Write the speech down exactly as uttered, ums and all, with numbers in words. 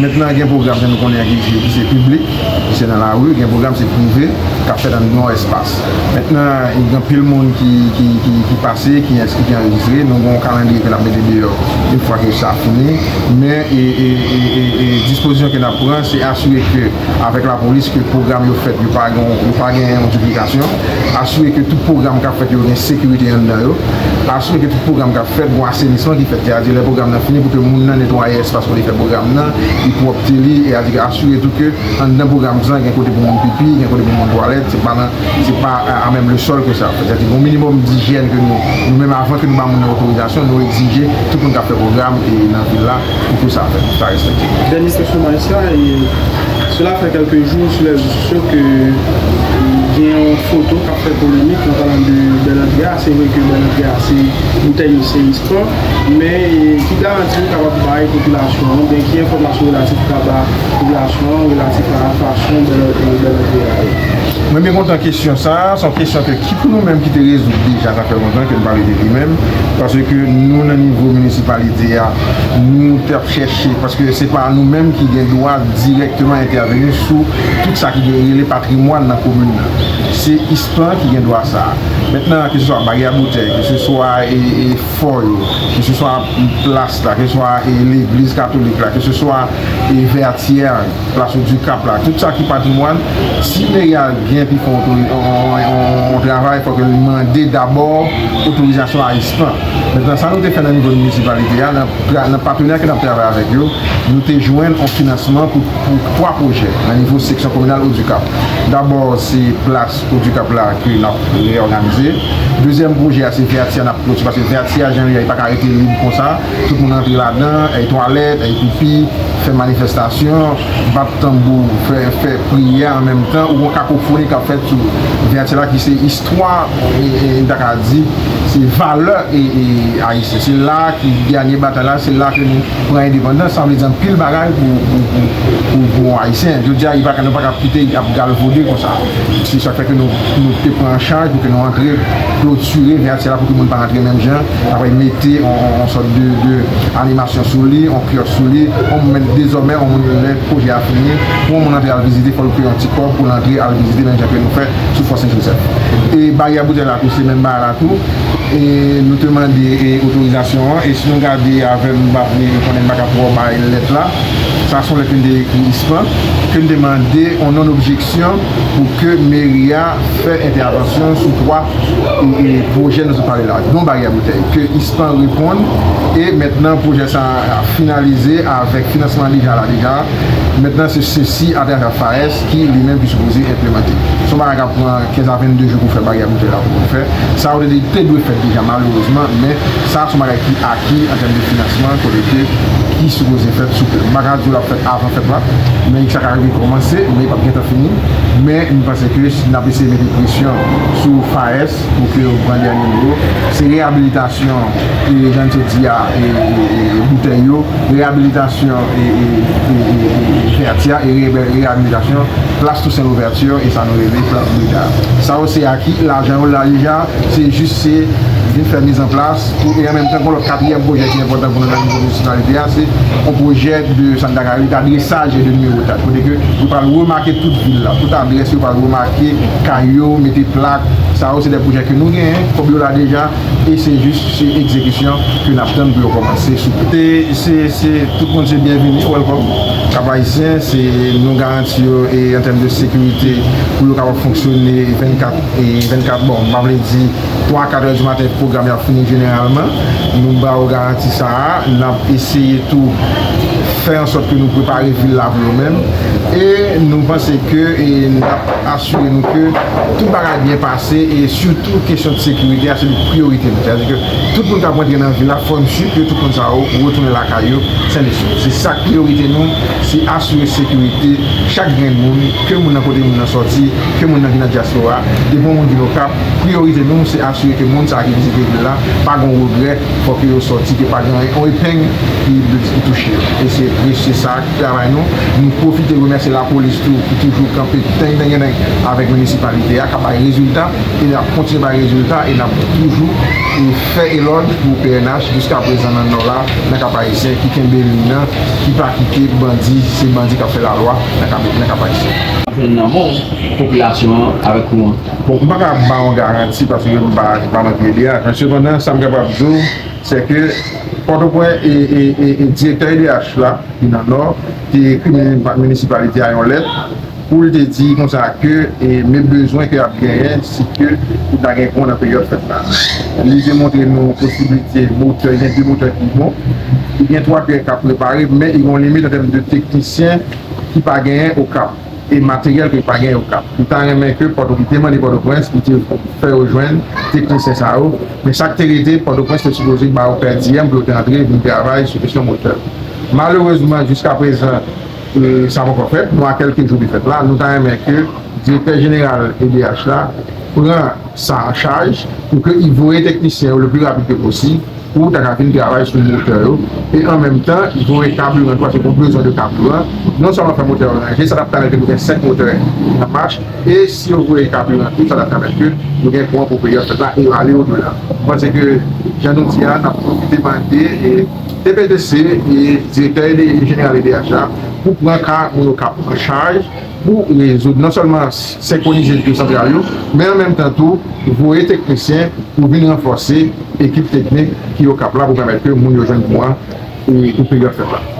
Mentnan, gen pwogram ke nou konnen an ki, ki se piblik, ki se nan lari, gen pwogram se prive, k ap fèt anndan yon espas. Mentnan, gen anpil moun ki, ki, ki, ki pase, ki enskri, ki anrejistre. Nou gen yon kalandriye ke n ap mete deyò yon fwa ke sa fini. Men, e, e, e, e, e dispozisyon ke n ap pran, se asire ke avèk lapolis ke pwogram yo fèt, yo pa gen, yo pa gen yon diplikasyon. Asire ke tout pwogram k ap fèt yo gen sekirite anndan yo. Asire ke tout pwogram k ap fèt, gen asenisman ki fèt. Sètadi, lè pwogram nan fini, pou ke moun nan netwaye espas kote l fè pwogram nan, li pwòpte li, e asire tou ke anndan pwogram sa, gen kote pou moun pipi, gen kote pou moun twalèt, se pa nan, se pa à, à même le sol ke sa ap fèt. Sètadi, gen yon minimòm dijyèn ke nou, nou menm, avan ke nou ba moun nan otorizasyon, nou egzije tout moun k ap fè pwogram e nan vil la, pou ke sa fèt, sa respekte. Dènye seksyon Maïs la, e cela fait quelques jours sur les réseaux sociaux que, euh, gen yon foto k ap fè polemik an palan de Bèlandria. Se vre ke Bèlandria se boutèy yo se Ispan, men, e, ki garanti nou kapab bay popilasyon an, oubyen ki enfòmasyon relatif ou ka ba popilasyon an relatif a fason Bèlandria ye? Mwen byen kontan kesyon sa a. Se yon kesyon ke ki pou nou menm ki te rezoud deja, sa fè lontan ke n pale de li menm, paske nou nan nivo minisipalite a, nou t ap chèche, paske se pa nou menm ki gen dwa dirèkteman entèveni sou tout sa ki rele patrimwàn nan komin nan. Se Ispan ki gen dwa sa a. Mentnan, ke se swa baryè boutèy, ke se swa, e, e, fò yo, ke se swa plas la, ke se swa, e, legliz katolik la, ke se swa, e, Vètyè, plas Odikap la, tout sa ki patrimwàn, si meri a gen pou fè yon, yon, yon, yon travay, fò ke l mande dabò otorizasyon a Ispan. Mentnan, sa nou te fè nan nivo minisipalite a, nan, nan patenè ke n ap travay avèk yo, nou te jwenn yon finansman pou, pou twa pwojè nan nivo seksyon kominal Odikap. Dabò, se plas Odikap la ke n ap reyòganize. Dezyèm pwojè a, se Vètyè a n ap klotire, paske Vètyè a, jan li ye a, li pa ka rete lib konsa. Tout moun antre ladan, ay twalèt, ay pipi, fè manifestasyon, bat tanbou, fè, fè priyè an menm tan, ou gon kakofoni k ap fèt sou Vètyè la ki se istwa, e, e, m ta ka di, se valè, e, e, ayisyen. Se la ki ganye batay la, se la ke nou pran endepandans, sa vle di anpil bagay pou, pou, pou, pou, pou Ayisyen. Jodi a, li pa ka, nou pa ka kite y ap galvode konsa. Se sa k fè ke nou, nou te pran an chaj pou ke nou antre klotire Vètyè la pou ke moun pa antre menm jan. Apre mete on, on, on sòt de, de animasyon sou li, on kyòs sou li, on moun dezòmè, on moun lè pwojè a fini, pou on moun antre al vizite, fò l peye on ti kòb pou l antre al vizite menm jan ke nou fè sou Fò Sen Jozèf. E baryè boutèy la tou, se menm bagay la tou. E nou te mande, e, otorizasyon an, e si nou gade avè m, m pa vle konnen m pa ka twò bay lèt la. Sa se yon lèt ke n te ekri Ispan, ke n te mande yon non objeksyon pou ke meri a fè entèvansyon sou twa, e, e, pwojè nou sot pale la, dont baryè boutèy, ke Ispan reponn, e mentnan pwojè sa a finalize avèk finansman deja la deja. Mentnan, se sesi atravè FAES ki li menm ki sipoze enplimante. Se yon bagay k ap pran kenz a vennde jou pou fè baryè boutèy la pou nou fè. Sa yo te, te dwe fèt deja, malerezman, men sa se yon bagay ki aki an tèm de finansman, kote ke ki sipoze fèt sou pye. M pa ka di w l ap fèt avan fèt la, men sa ka rive kòmanse, men li p ap gentan fini. Men m panse ke n ap eseye mete presyon sou FAES pou ke yo pran dènye mo yo. Se reyabilitasyon, e, jan n sot di a, e, e, e, boutèy yo, reyabilitasyon, e, e, e, e, e, Vètyè, e re-, reyabilitasyon plas Tousen Louvèti, e sa nou rele plas Breda. Sa yo se aki, lajan yo la deja, se jis se vin fè mizanplas pou, e an menm tan, gon lòt katriyèm pwojè ki enpòtan pou nou nan nivo minisipalite a, se yon pwojè de, sa n ta ka rele adresaj de nimewo tak. Kote ke yo pral remake tout vil la, tout adrès yo pral remake kay yo, mete plak. Sa yo se de pwojè ke nou genyen, kòb yo la deja, e se jis se egzekisyon ke n ap tann pou yo kòmanse sou pye. Se, se, tout moun se byenveni, welcome. Kap Ayisyen, se nou garanti yo, e an tèm de sekirite, pou yo kapab fonksyone vennkat, e vennkat, bon, m pa vle di twa, kat è di maten, pwogram yo ap fini jeneralman. Nou ba yo garanti sa a. N ap eseye tou fè an sòt ke nou prepare vil la pou yo menm. E nou panse ke, e n ap asire nou ke tout bagay byen pase, e sitou kesyon de sekirite a, se li k priyorite nou. Sètadi ke tout moun k ap rantre nan vil la, fò n si ke tout moun sa yo retounen lakay yo sèn e sòf. Se sa k priyorite nou, se asire sekirite chak grenn moun, ke moun nan kote moun nan sòti, ke moun nan ki nan dyaspora, depi yon moun vin Okap, priyorite nou, se asire ke moun sa a ki vizite vil la pa gen regrè, fò ke yo sòti, ke pa gen yon epeng ki, ki touche yo. E se Mesye sa k travay nou. Nou pwofite remèsye lapolis tou ki toujou kanpe deng deng deng avèk minisipalite a, k ap bay rezilta, e n ap kontinye bay rezilta, e n ap toujou e fè elòj pou P N H jiska prezan nan Nò la, nan Kap Ayisyen, ki kenbe liy nan, ki pa kite bandi, se bandi k ap fè lalwa nan Kap, nan Kap Ayisyen. Jwenn nan men w popilasyon an avèk kouran. Bon, m pa ka ba w yon garanti paske m pa, m pa manke E D H, men sepandan, sa m kapab di w, se ke Pòtoprens e, e, e, e direktè E D H la, ki nan Nò, te ekri mini-, minisipalite a yon lèt pou l te di konsa ke e, men bezwen ke y ap genyen, se ke pou ta gen kouran nan peryòd fèt la. Li te montre nou posiblite motè, gen de motè ki bon, gen twa pye k ap repare, men gen yon limit an tèm de teknisyen ki pa genyen Okap e materyèl ke pa gen Okap. Li ta renmen ke Pòtoprens, li te mande Pòtoprens pou te fè yo jwenn teknisyen sa yo, men sa k te rete, Pòtoprens te sipoze ba yo pèdiyèm pou yo te antre vin travay sou kesyon motè. Malerezman, jiska prezan, e, sa poko fèt. Nou a kèlke jou de fèt la, nou ta renmen ke direktè jeneral E D H la pran sa an chaj pou ke li voye teknisyen yo le pli rapid ke posib pou ta ka vin travay sou motè yo. E an menm tan, voye kabiran tou, paske nou bezwen de kabiran. Non sèlman fè motè yo ranje, sa t ap pèmèt ke nou gen senk motè an mach. E si yo voye kabiran tou, sa t ap pèmèt ke nou gen kouran pou peryòd fèt la e ale odela. Mwen panse ke, jan nou di a, n ap pwofite mande e T P T C e direktè e jeneral E D H la pou pran ka moun yo k ap an chaj pou rezoud, non sèlman senkwonize de santral yo, men an menm tan tou voye teknisyen pou vin ranfòse ekip teknik ki Okap la pou pèmèt ke moun yo jwenn kouran e pou peryòd fèt la.